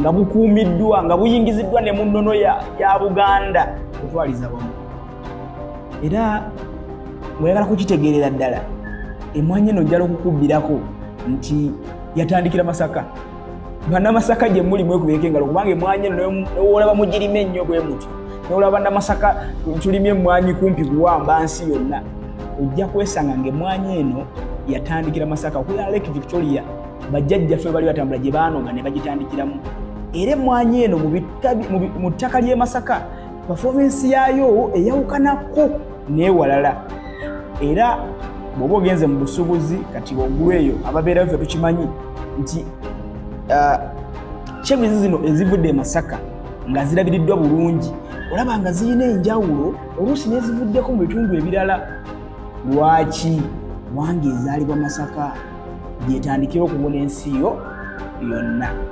Nga bukuumiddwa, nga buyingiziddwa ne mu nnono ya Buganda okutwaliza wamu. Era bweyagala kukitegeerera ddala, emwanyi eno njala okukubbirako nti yatandikira Masaka. Bannamasaka gye muli, mwekubireko engalo, kubanga emwanyi eno newolaba mugirime ennyo bwe mutyo, newolaba bannamasaka tulimye emwanyi kumpi kuwamba nsi yonna, ojja kwesanga nga emwanyi eno yatandikira Masaka okulira Lake Victoria. Bajjajjaffe bali batambula gye baanoga ne bagitandikiramu. Era emwanyi eno mu ttaka ly'e Masaka performance yaayo eyawukanako n'ewalala. Era bw'oba ogenze mu busuubuzi kati waggulu eyo, ababeerayo ffe tukimanyi nti cherries zino ezivudde e Masaka nga zirabiriddwa bulungi, olaba nga zirina enjawulo oluusi n'ezivuddeko mu bitundu ebirala. Lwaki? Wange ezaalibwa Masaka gyetandikira okubuna ensi yo yonna.